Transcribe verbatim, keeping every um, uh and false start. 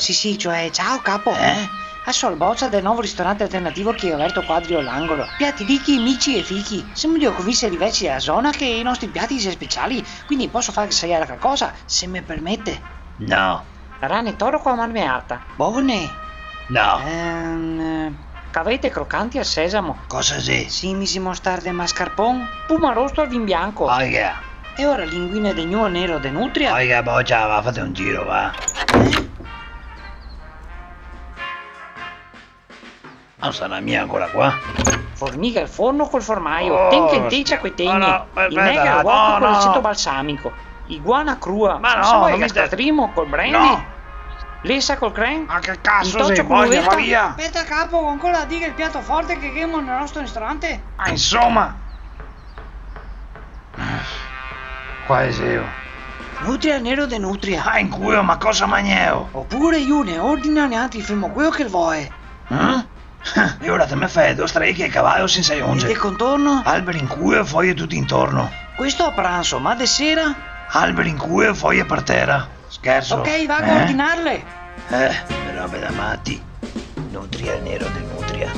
Sì, sì, cioè, ciao, capo. Eh? A so el bocia del novo ristorante alternativo che xe averto qua drio l'angolo. Piati richi, mici e fichi. Semo drio convinsere i veci dela zona che i nostri piati xe speciali, quindi poso far asajare calcosa, se me permete. No. Rane toro co a marmeata. Bone. No. Ehm, cavete crocanti al sesamo. Cosa xe? Simisi, mostarde, mascarpon. Pumarosto al vin bianco. Oiga. E ora linguine de gnù nero de nutria. Oiga, bocia, va, fate un giro, va. Eh? No sarà mia ancora qua? Formiga al forno col formaio, oh, tenche in tecia coi tegni, i mega al uoco col aceto balsamico, iguana crua, ma no, se vuoi cascatrimo col brandy? No. Lesa col creme? Ma che caso sei, voglia, va via! Speta, capo, ancora diga el piato forte che ghemo nel nostro ristorante? Ma insoma! Qua xe zeo. Nutria nero de nutria. Ah, in culo, ma cosa magneo? Opure, Iune, ordina, nialtri femo queo che el voe. Eh? E ora te me fè do straiche a cavalo sensa ionge. E de contorno? Alberi in culo e foie tuto intorno. Questo a pranzo, ma de sera? Alberi in culo e foie par tera. Scherzo? Ok, vago a ordinarle. Eh, robe da mati. Nutria nero de nutria.